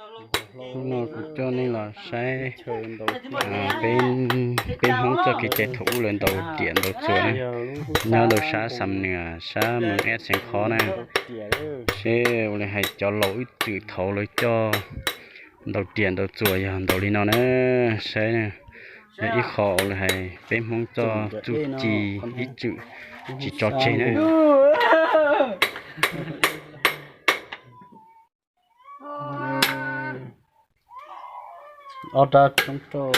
Hnub no kuv coj nej los saib peb Hmoob txoj kev cai thaum ub lawv ntaus riam ntaus txuas na, nyob rau sab Xam Nuas sab Moos Eb Xeev Khov na. Seb ua li hais cov laus ib txwm thaud lawv coj ntaus riam ntaus txuas yog ntaus li no na, saib na. Yog ib qho ua li hais peb Hmoob txoj txuj ci ib txwm tsis tso tseg na. Ob rab tshoob rau,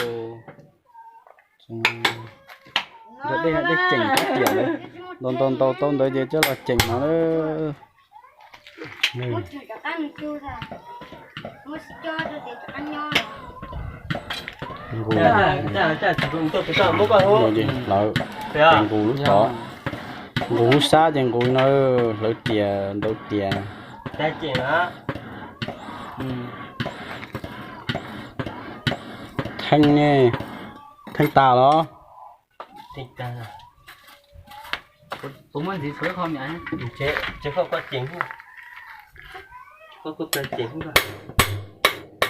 nrog dej, dej ceem tiag tiag li. Ntaus ntaus ntaus tau ntawd ces coj los ceem no. Hlawv, ces nqus lub tod, nqus lub sab ces nqus no, hlawv tias ntaus tias. Theej ne, theej tas los?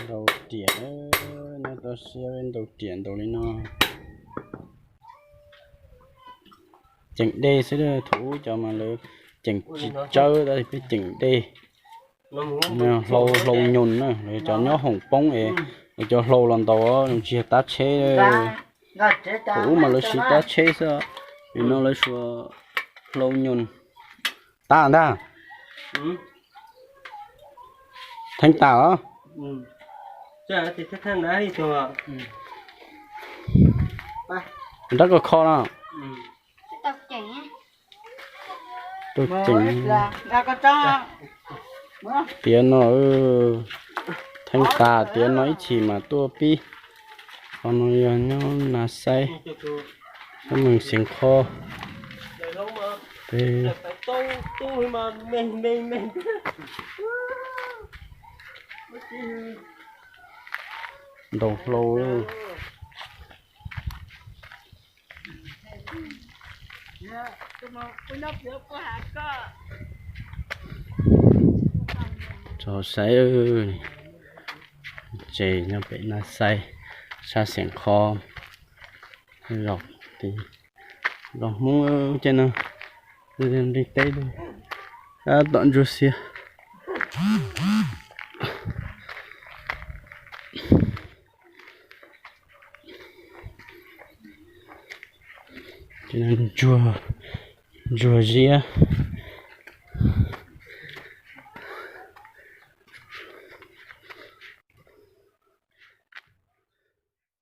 Ntaus riam, nyob toj siab ntaus riam ntaus li no. Ceem dej xwb, thaum ub cov mas lawv ceem tsis tsawb, tab sis peb ceem dej. Hlau, hlau nyoos na, lawv cov nyob hoom poob es lawv cov hlau los ntaus, tsis yog tab tsheb. Thaum ub mas lawv siv tab tsheb xwb, nim no lawv suas hlau nyoos. Tag ntag. Theej tas os. Nrab koj kho no. Tuaj ceem tiav no, theej tas tiav no ib chim mas tuaj pib. Qhov no yog nyob Nas Xaib, nyob Moos Xeev Khov. Ntaus hlau. Tso saib, tsev nyob pem Nas Xaib, sab Xeev Khov. Zos Hmoob ces no, nplej teb, tab tom ntsuag xiab. Ntsuag, ntsuag ziab.